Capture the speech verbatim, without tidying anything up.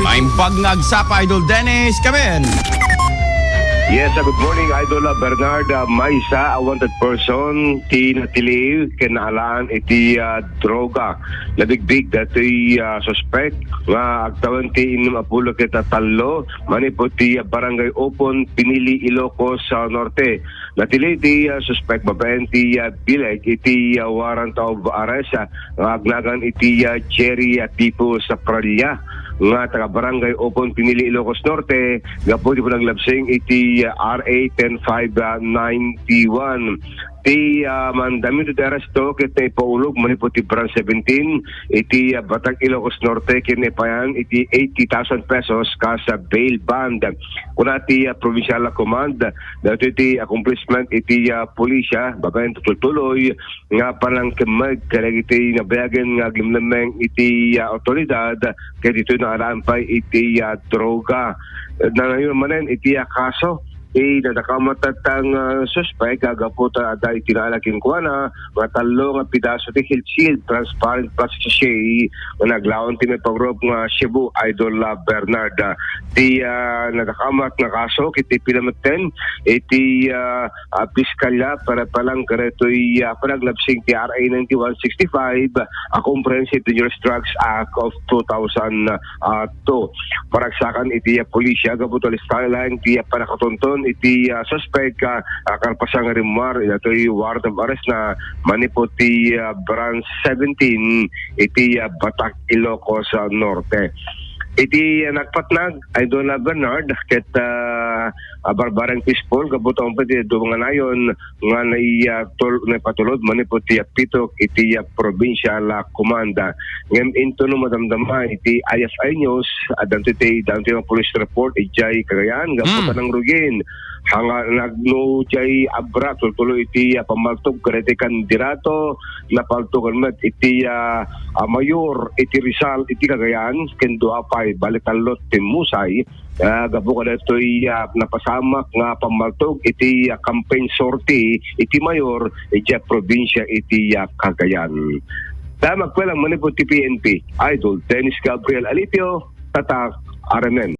Maimbag nga agsapa, Idol Dennis, kamin. Yes, uh, good morning, Idol, uh, Bernard. Uh, maysa a wanted person ti natiliw ken naalaan iti, uh, droga. Nabigbig datoy, uh, suspek nga agtawen ti innem a pulo ket tallo manipud ti, uh, Barangay Opon, Pinili, Ilocos, uh, Norte. Natiliw ti, uh, suspek babaen ti, uh, bileg iti, uh, warrant of arrest, uh, nga agnagan iti, ah, Jerry, ah, Tipo Sapralla nga taga Barangay Opon, Pinili, Ilocos Norte, gapu iti panaglabsing iti, ah, R A ten five ninety-one. Ti, ah, mandamiento ti aresto ket naipaulog manipud ti Branch seventeen iti, ah, Batac, Ilocos Norte, ken naipayan iti eighty thousand pesos kas, ah, bail bond. Kuna ti, ah, provincial command, daytoy ti accomplishment iti, ah, pulisya, babaen ti tultuloy nga panangkemmeg kadagiti nabayagen nga aglimlemmeng iti, ah, awtoridad ket ditoy naalaan pay iti, ah, droga. Nanayon manen iti, ah, kaso ti nadakamat a, ah, suspek, ah, gapu ta adda iti naala kenkuana nga tallo nga pidaso ti health shield, transparent plastic sachet, nga naglaon ti maipagurup nga Cebu, Idol, ah, Bernard. Ah, ti, ah, nadakamat nga kaso ket ti pinametten iti, ah, ah, piskalya para palang kadaytoy, ah, panaglabsing ti R A ninety-one sixty-five, ah, Comprehensive Dangerous Drugs Act of two thousand two. Paragsakan iti, ah, pulisya gapu ta lista lang ti, ah, panakatunton iti, ah, suspek, ah, ah, kalpasan nga rimmuar, daytoy warrant of arrest na manipud ti, ah, Branch seventeen iti, ah, Batac, Ilocos, ah, Norte. Iti, ah, nagpatnag, Idol, ah, Bernard, ket, ah, ah, barbareng peaceful, gapu ta umpa ti dumangan ayon nga nai-, ah, tul-, naipatulod manipud ti, ah, pitok iti, ah, provincial, ah, command. Ngem intono madamdama iti I F I News, addanto iti, addanto nga police report idiay Cagayan, gapu Hmm. ta nangrugin. Hanga nagno jay Abra, tultuloy iti, ah, pammaltog kadagiti kandidato, napaltogan met iti, ah, ah, mayor iti Rizal, iti Cagayan, ken dua pay, bali tallo ti musay, ah, gapu kadaytoy, ah, napasamak nga pammaltog iti, ah, campaign sortie iti mayor iti, ah, probinsya iti, ah, Cagayan. Damag ko lang manipud ti P N P, Idol Dennis Gabriel Alipio, Tatak, R M N.